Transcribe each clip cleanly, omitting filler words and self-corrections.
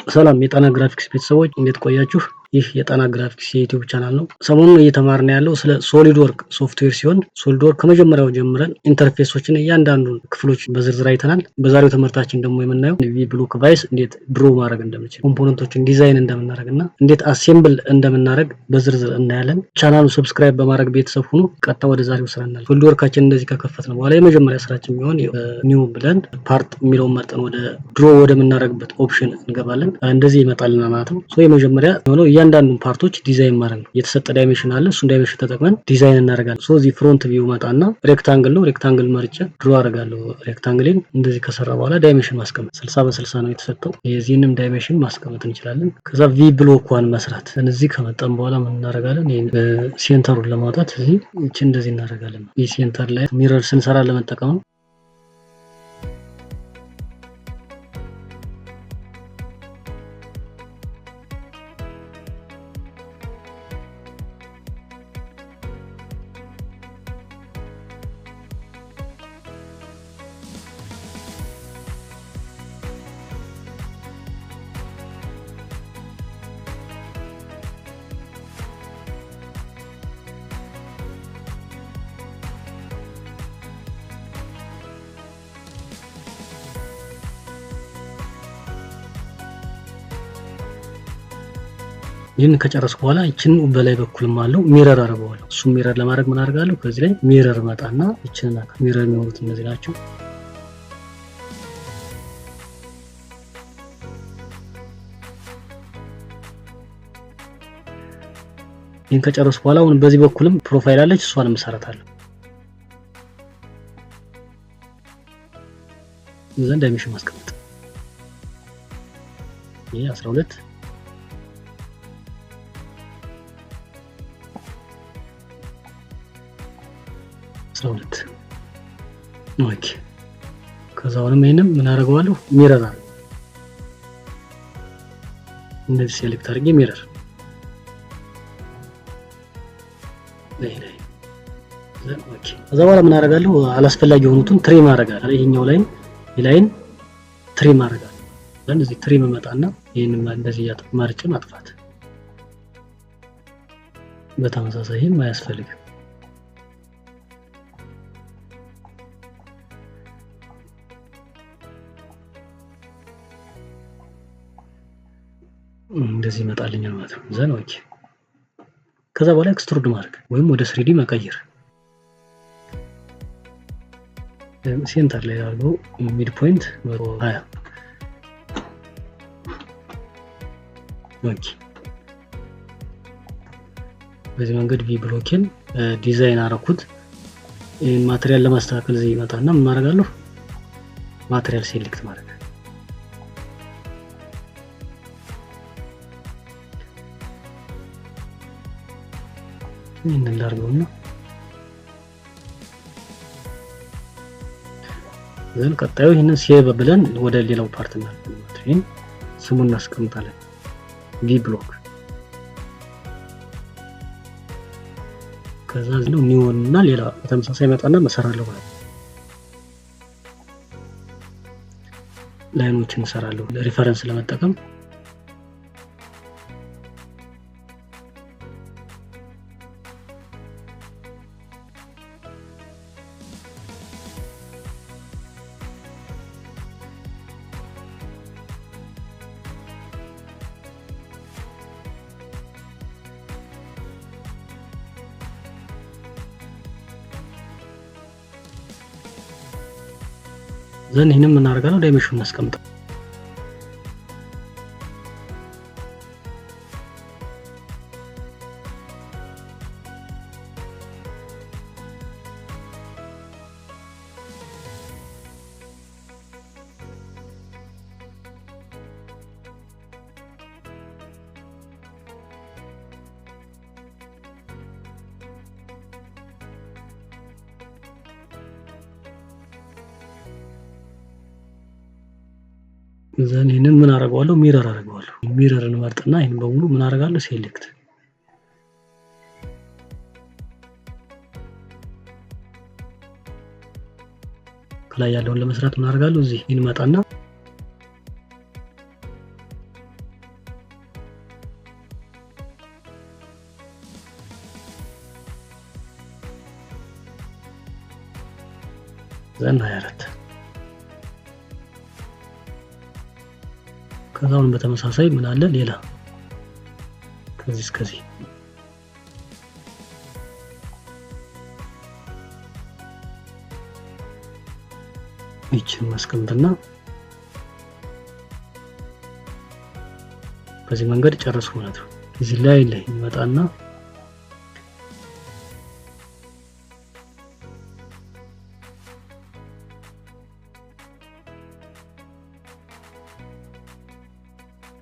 ሰላም የጣና ግራፊክስ ቤተሰቦች፣ እንዴት ቆያችሁ? ይህ የጣና ግራፊክስ የ YouTube channel ነው። ሰሞኑን እየተማርን ያለው ስለ SolidWorks software ሲሆን SolidWorks ከመጀመሪያው ጀምረን interface ኦችን እያንዳንዱን ክፍሎች በዝርዝር አይተናል። በዛሬው ትምህርታችን ደግሞ የምናየው V block vise እንዴት draw ማድረግ እንደምንችል፣ component ኦችን design እንደምናደርግ እና እንዴት assemble እንደምናደርግ በዝርዝር እናያለን። channel ኡ subscribe በማድረግ ቤተሰብ ሁኑ። ቀጥታ ወደ ዛሬው ስራ እናለን። SolidWorks ኣችን እንደዚህ ከከፈትን በኋላ የመጀመሪያ ስራችን የሚሆን new ብለን part የሚለውን መርጠን ወደ draw ወደምናደርግበት option እንገባለን። እንደዚህ ይመጣልናል ማለት ነው። So የመጀመሪያ የሆነው እያንዳንዱን part ኦች design ማድረግ ነው። የተሰጠ dimension አለ። እሱን dimension ተጠቅመን ዲዛይን እናደርጋለን። So እዚህ front view መጣና rectangle ነው። Rectangle መርጬ draw አደርጋለሁ። Rectangle ኤን እንደዚህ ከሰራ በኋላ dimension ማስቀመጥ፣ 60 በ60 ነው የተሰጠው። የዚህንም dimension ማስቀመጥ እንችላለን። ከዛ V block ኳን መስራት፣ እዚህ ከመጣን በኋላ ምን እናደርጋለን? Center ኡን ለማውጣት እዚህ ይቺ እንደዚህ እናደርጋለን። ይህ center ላይ mirror ስንሰራ ለመጠቀም ነው። ይህን ከጨረስኩ በኋላ ይችን በላይ በኩልም አለው mirror አደርገዋለሁ። እሱ mirror ለማድረግ ምን አደርጋለሁ? ከዚህ ላይ mirror መጣና ይችን mirror የሚሆኑት እነዚህ ናቸው። ይህን ከጨረስኩ በኋላ አሁን በዚህ በኩልም profile አለች፣ እሷንም እሰራታለሁ። ዘንድ dimension ማስቀመጥ፣ ይሄ 12፣ 12። Okay፣ ከዛ አሁንም ይሄንም ምን አደርገዋለሁ? Mirror አደርገዋለሁ። እንደዚህ select አድርጌ mirror ላይ ላይ። Okay፣ ከዛ በኋላ ምን አደርጋለሁ? አላስፈላጊ የሆኑትን trim አደርጋለሁ። ይሄኛው line line trim አደርጋለሁ። Then እዚህ trim እመጣና ይሄንን እንደዚህ መርጬ ማጥፋት። በተመሳሳይ ይሄም አያስፈልግም። እንደዚህ ይመጣልኛል ማለት ነው። Then okay። ከዛ በኋላ extrude ማድረግ ወይም ወደ 3D መቀየር፣ center ላይ አድርገው mid point 120። Okay፣ በዚህ መንገድ V block ኤን design አረኩት። ይህን material ለማስተካከል እዚህ ይመጣና ምን አደርጋለሁ? Material select ማድረግ። ይህንን ላድርገውና then ቀጣዩ ይህንን save ብለን ወደ ሌላው part እናልፋለን ማለት ነው። ይህን ስሙን እናስቀምጣለን፣ V block። ከዛ ነው new እና ሌላ በተመሳሳይ መጣና መሰራለሁ ማለት ነው። Line ኦችን እንሰራለሁ reference ለመጠቀም። Then ይህንም እናደርጋለሁ dimension እናስቀምጣለን። Then ይህንን ምን አደርገዋለሁ? Mirror አደርገዋለሁ። Mirror እንመርጥና ይህን በሙሉ ምን አደርጋለሁ? Select። ከላይ ያለውን ለመስራት ምን አደርጋለሁ? እዚህ ይህን መጣና Then 24። ከዛውን በተመሳሳይ ምን አለ ሌላ ከዚህ እስከዚህ ይችን ማስቀምጥና በዚህ መንገድ ጨረስኩ ማለት ነው። እዚህ ላይ ላይ ይመጣና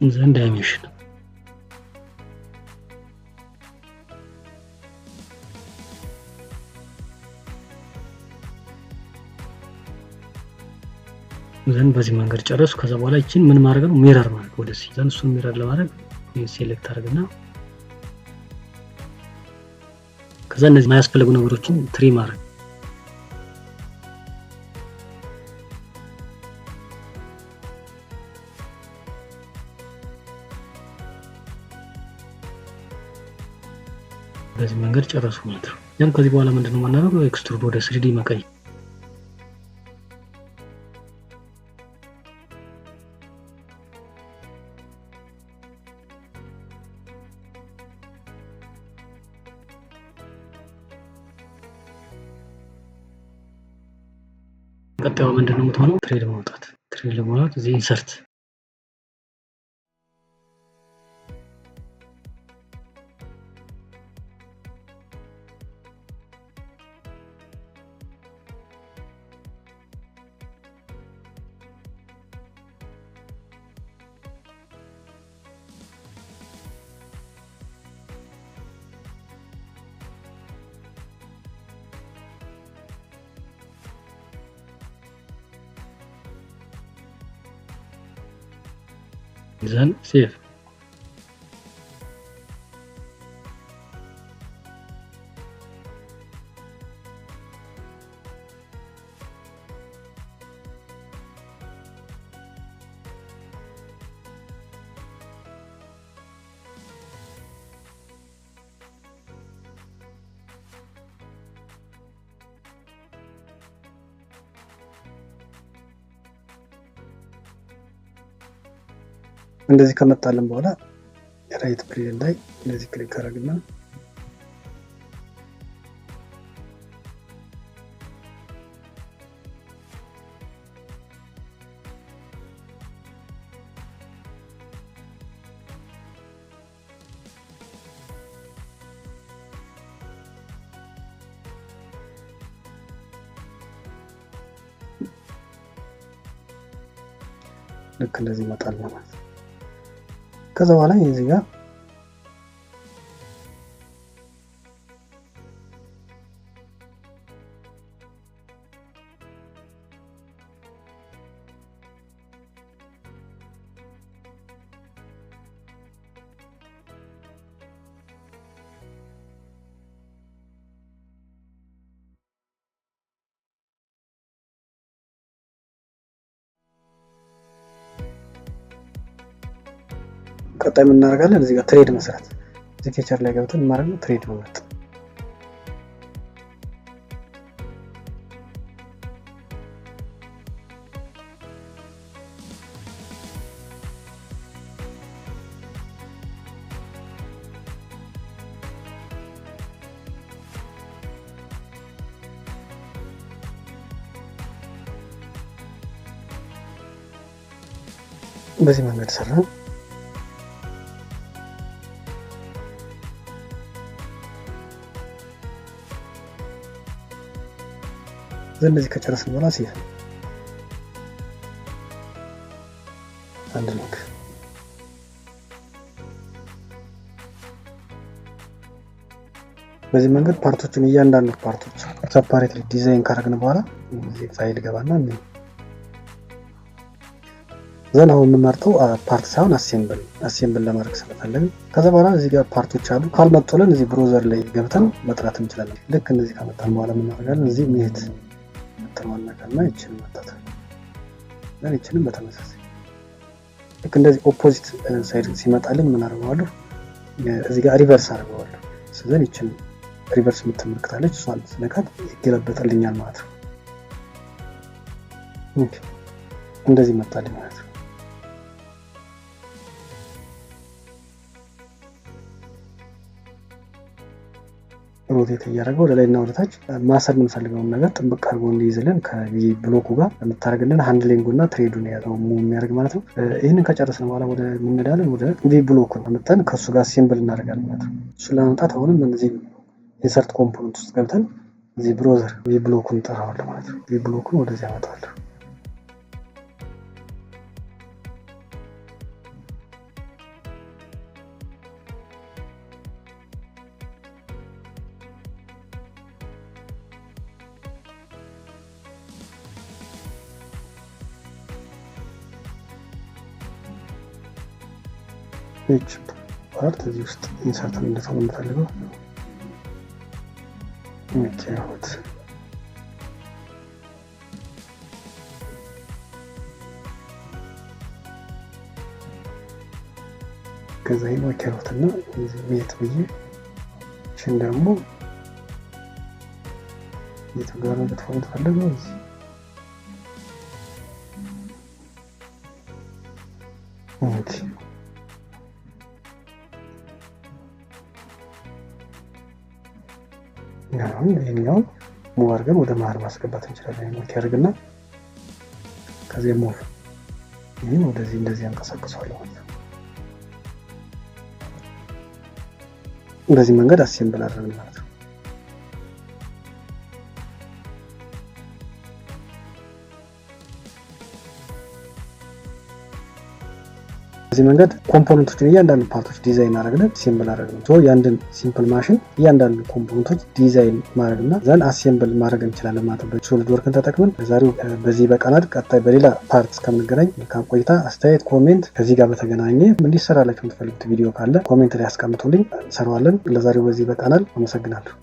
then dimension then በዚህ መንገድ ጨረስኩ። ከዛ በኋላ ይችን ምን ማድረግ ነው? Mirror ማድረግ ወደዚህ። Then እሱን mirror ለማድረግ select አድርግና ከዛ እነዚህ የማያስፈልጉ ነገሮችን trim ማድረግ። በዚህ መንገድ ጨረስኩ ማለት ነው። ያም ከዚህ በኋላ ምንድነው የማናደርገው? Extrude ወደ 3D መቀየር። ቀጣዩ ምንድነው የምትሆነው? Thread ማውጣት። Thread ለማውጣት እዚህ insert then save። እንደዚህ ከመጣልን በኋላ right plane ላይ እንደዚህ click አደረግና ልክ እንደዚህ ይመጣል ማለት ነው። ከዛ በኋላ እዚህ ጋር ቀጣይ ምን እናደርጋለን? እዚህ ጋር thread መስራት። እዚህ feature ላይ ገብተን ማድረግ ነው thread መምረጥ። በዚህ መንገድ ሰራን። እንደዚህ ከጨረስን በኋላ save አንድ link። በዚህ መንገድ part ኦችን እያንዳንዱ part ኦች separately design ካደረግን በኋላ እዚህ ፋይል ገባና then አሁን የምንመርጠው part ሳይሆን assemble ለማድረግ ስለፈለግን ከዛ በኋላ እዚህ ጋር part ኦች አሉ። ካልመጡልን እዚህ browser ላይ ገብተን መጥራት እንችላለን። ልክ እንደዚህ ካመጣን በኋላ ምን እናደርጋለን? እዚህ mate ትለዋን እና ይችንን መጣት then ይችንን በተመሳሳይ ልክ እንደዚህ opposite side ሲመጣልኝ ምን አደርገዋለሁ? እዚህ ጋር reverse አደርገዋለሁ። ስለዚህ ይችን reverse የምትመለከታለች እሷን ስነካት ይገለበጥልኛል ማለት ነው። Okay፣ እንደዚህ መጣልኝ ማለት ነው። Rotate እያደረገ ወደ ላይ እና ወደ ታች ማሰር የምንፈልገውን ነገር ጥብቅ አድርጎ እንዲይዝልን ከ block ኡ ጋር የምታደርግልን handling ኡ እና thread ኡን የያዘው የሚያደርግ ማለት ነው። ይህንን ከጨረስን በኋላ ወደ ምንሄዳለን፣ ወደ V block ኡን አምጥተን ከእሱ ጋር assemble እናደርጋለን ማለት ነው። እሱን ለማምጣት አሁንም እነዚህ insert component ውስጥ ገብተን እዚህ browser V block ኡን እንጠራዋለን ማለት ነው። V block ኡን ወደዚህ አመጣለሁ። ይች part እዚህ ውስጥ insert እንድትሆን የምፈልገው okay። ከዛ ይሄን okay እና እዚህ mate ብዬ እችን ደግሞ የቱ ጋር እንድትሆን የምትፈልገው እዚህ okay። አሁን ይሄኛውን move አድርገን ወደ መሀል ማስገባት እንችላለን። Okay አድርግና ከዚህ move ይህን ወደዚህ እንደዚህ ያንቀሳቅሰዋለሁ ማለት ነው። በዚህ መንገድ assemble አደረግን ማለት ነው። በዚህ መንገድ component ኦችን እያንዳንዱ part ኦች ዲዛይን አደረግን፣ assemble አደረግን። የአንድን simple machine እያንዳንዱ component ኦች ዲዛይን ማድረግና then assemble ማድረግ እንችላለን ማለት ነው። SolidWorks ን ተጠቅመን ዛሬው በዚህ በቀናል። ቀጣይ በሌላ part እስከምንገናኝ መልካም ቆይታ። አስተያየት፣ comment ከዚህ ጋር በተገናኘ እንዲሰራላችሁ የምትፈልጉት ቪዲዮ ካለ comment ላይ ያስቀምጡልኝ፣ እንሰራዋለን። ለዛሬው በዚህ በቀናል። አመሰግናለሁ።